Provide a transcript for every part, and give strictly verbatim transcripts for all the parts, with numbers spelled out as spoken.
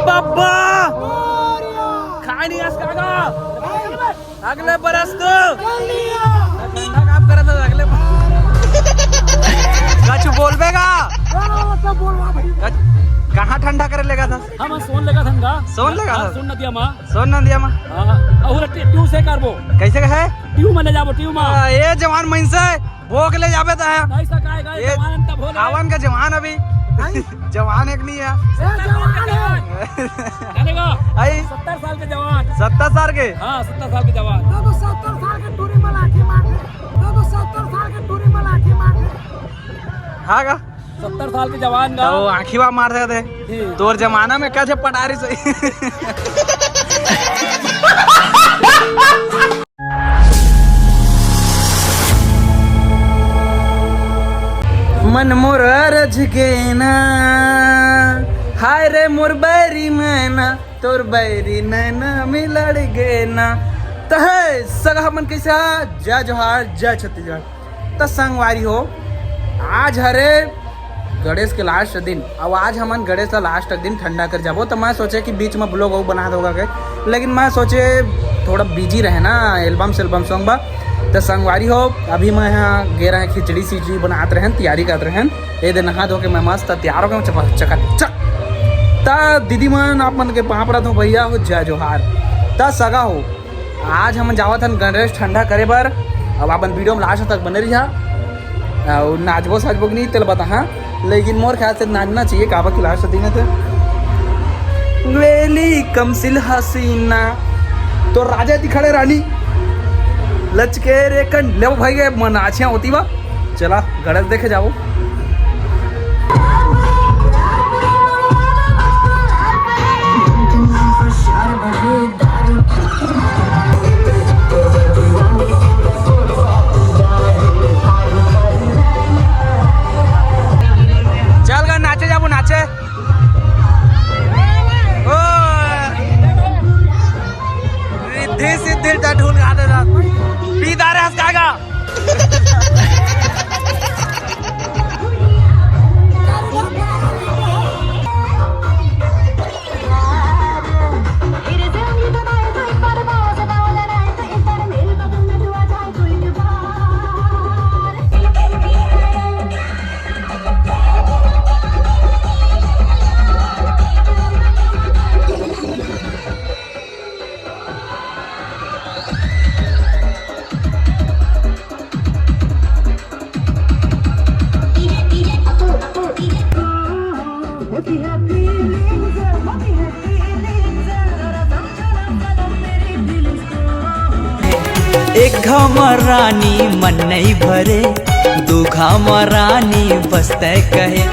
बाबा, खानी आज कागा। अगले बरस तो ठंडा काम करत हस, अगले कछु बोलबे गा? कहाँ ठंडा करे लेगत हस? हम सोन लेगत हन गा। सोन लेगत हस? सोन नदिया मा। सोन नदिया मा। हाँ, अहू ला ट्यू से करबो। कैसे कहे? ट्यू मा ले जाबो, ट्यू मा। ए जवान मनसे, भोग ले जाबे त है। नहीं सकाय गा, ये जवान त भोले। आवन का जवान अभी। जवान एक नहीं है। ए, जवान है। जाने का? आई। सत्तर साल के जवान। सत्तर साल के? हाँ, सत्तर साल के जवान। तो, तो सत्तर साल के टूरी में लाठी मार दे। तो, तो सत्तर साल के टूरी में लाठी मार दे। हाँ का? सत्तर साल के जवान का। तो आँखी वा मार देते। जी। तोर जमाना में का थे पटारी से। मन मोर अरझ गे ना, हाय रे मोर बैरी मैना, तोर बैरी नैना में लड़ गे ना। त है सगा मन कैसे हा? जय जोहार, जय छत्तीसगढ़। त संगवारी हो, आज हरे गणेश के लास्ट दिन, अउ आज हमन गणेश ला लास्ट दिन ठंडा कर जाबो। त मैं सोचे कि बीच में ब्लॉग अउ बना दोगा के, लेकिन मैं सोचे थोड़ा बिजी रहे ना, एल्बम सेल्बम सॉन्ग बा। त संगवारी हो, अभी मैं यहाँ गे रहे, खिचड़ी सिचड़ी बनात रहन, तैयारी करत रहन। ए दे नहा धो के मैं मस्त तैयार हो गया, चपा चकाचक। त दीदी मन, आप मन के पाँव परत हूँ भैया हो, जय जोहार। त सगा हो, आज हमन जावत हन गणेश ठंडा करे बर। अब अपन वीडियो में लास्ट तक बने रहिहा। अउ नाचबो साचबो कि नहीं, तेला बताहा, लेकिन मोर ख्याल से नाचना चाहिए, काबर कि लास्ट दिन है ते। वेली कमसिल हसीना, तो राजा ती खड़े रानी, लचके रे कंड, ले भाई, ये मन आछियाँ होती बा। चला, गणेश देखे जाबो। चल गा, नाचे जाबो, नाचे। ओ, रिद्धि सिद्धि ता ढोल गा दे दा। पी दारे हंस का गा। एक घाव म रानी मन नइ भरे, दू घाव म रानी बस तैं कहे।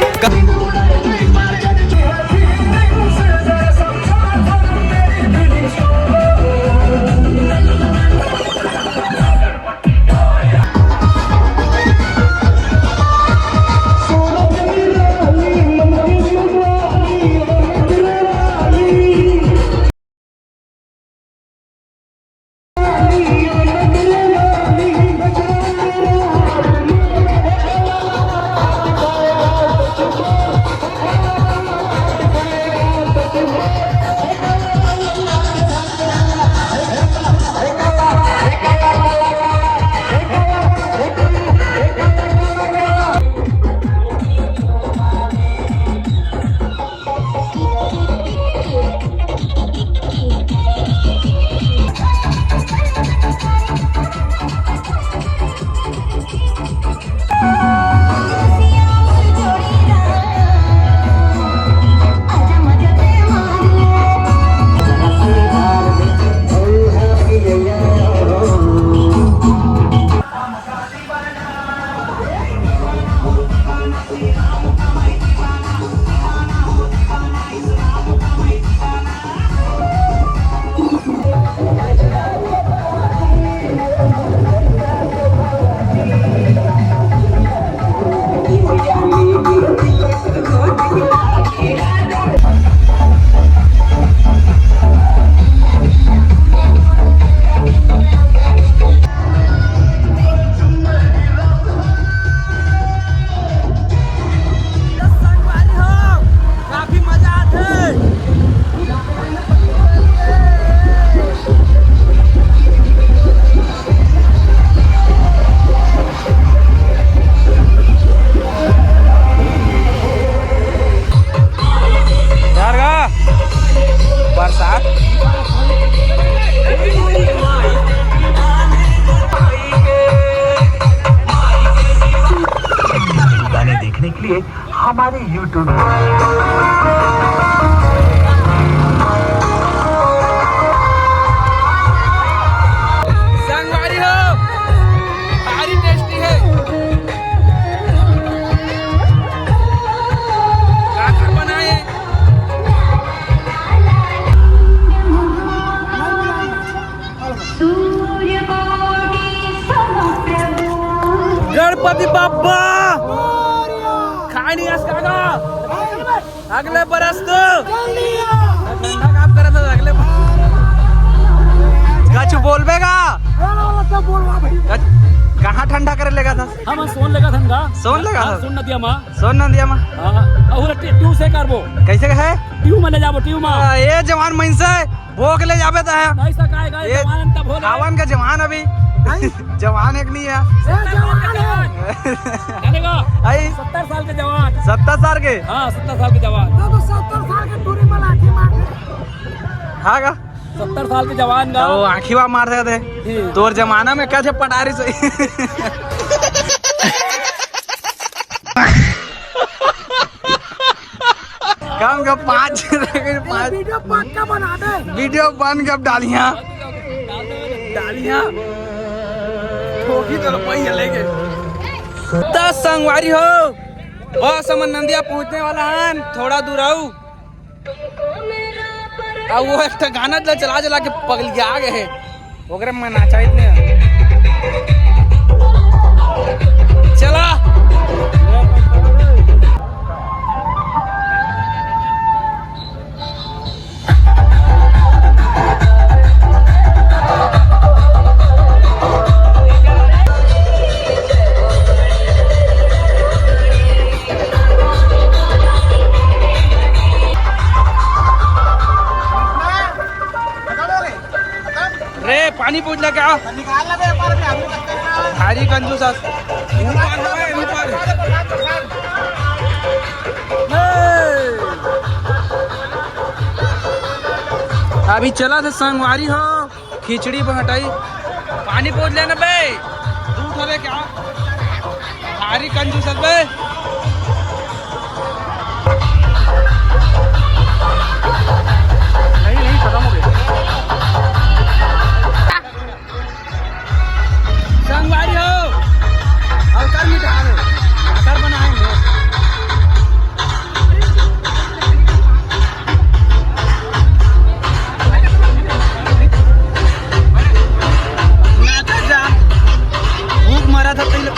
हमारे YouTube। संगवारी हो, भारी टेस्टी है। काकर बनाए? गणपति बाप्पा खानी अस काका। अगले बरस तो ठंडा काम करत हस, अगले बरस। कछु बोलबे का? कछ-, कहाँ ठंडा करे लेगा था? हम सोन लेगा था का? सोन लेगा हाँ, था? सोन नदिया मा। सोन नदिया मा। हाँ, अउ टी-, ट्यूब से करबो। कैसे का है? ट्यूब में ले जाबो, ट्यूब में। आ, ये जवान मनसे बोक ले जाबे त है। नहीं सकाय, गाय ए, जवान तब हो ले। आवन का जवान अभी। नहीं। जवान एक नहीं है। ए, जवान है। जाने का? आई। सत्तर साल के जवान। सत्तर साल के? हाँ, सत्तर साल के जवान। तो, तो सत्तर साल के टूरी में लाठी मार दे। हाँ का? सत्तर साल के जवान का। तो आँखी वा मार सकते। जी। तोर जमाना में का थे पटारी से। कम का पाँच, पाँच। वीडियो पक्का बना दे। वीडियो बन के अब डालियाँ। डालियाँ। ठोकी तो रुपया लेके। त संगवारी हो, बस हमन नंदिया पहुँचने वाला हन, थोड़ा दूर आऊ। अब वो एक ठो गाना ला चला चला के पगलिया गे हे। ओकरे में नाचा इतने। चला। रे, पानी पूछ ले का? निकाल ले बे, पर भी हम लोग करते हैं। भारी कंजूस अस। ऊपर लो, ऊपर। अभी चला थे संगवारी हो, खिचड़ी बहटाई। पानी पूछ लेना बे। दूध हवे क्या? भारी कंजूस अस बे। नहीं, नहीं, खत्म हो गया। संगवारी हो, हल्का मिठा है, अगर बनाए हो। नाचा जा, भूख मरा था पहले।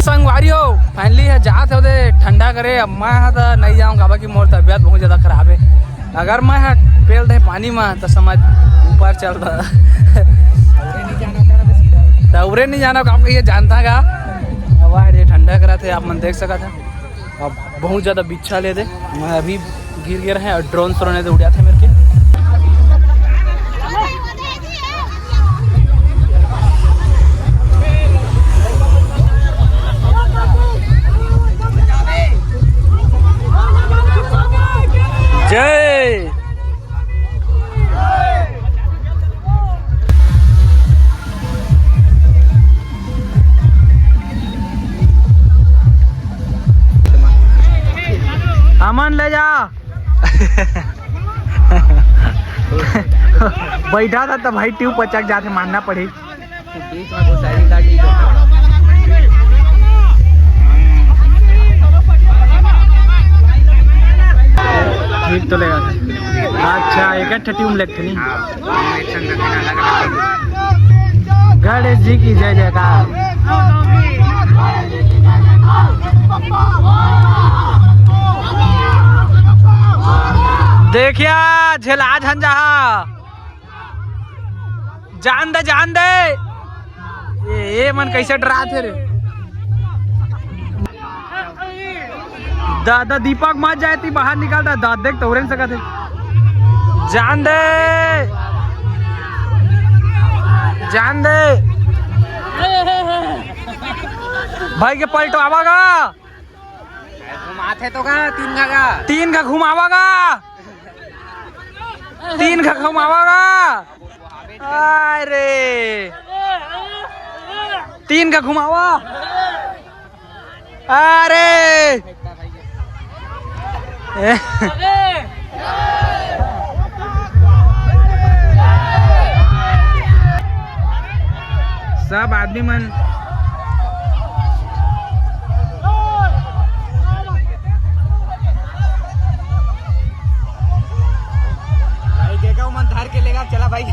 संगवारी हो, finally ह जात हे ओदे ठंडा करे। अब मैं ह त नइ जाऊँ, काबर कि मोर तबियत बहुत ज्यादा खराब हे। अगर मैं ह पेल दे पानी म त समझ ऊपर चल रहा। त उरे नइ जाना, काबर कि ये जानता का। अब ये ठंडा करत हे, आप मन देख सकत हे। अब बहुत ज्यादा बिच्छा ले दे, मैं अभी गिर गिर है और ड्रोन स्रोन दे उड़ाथे मेरे के। जय। अमन ले जा। बैठा था त भाई ट्यूब पचक जाथे, मानना पड़ी। बीच में घुसाई काट ली। ठीक तो लेगा। अच्छा, एक ठो ट्यूब लेगथे नी। गणेश जी की जय जयकार। देखिया, झेला झंझा। जान दे, जान दे। ए, ए मन कैसे डराथे रे। दादा दीपक मत जाए, ती बाहर निकल रहा, दादा देख तोरे सकत हे। जान दे, जान दे। भाई के पलटवावा गा। घुमाथे तो का, तीन घा का? तीन घा घुमावा गा। तीन घा घुमावा गा। अरे, तीन घा घुमावा। अरे। सब आदमी मन। भाई, देखा मन धर के लेगा, चला भाई।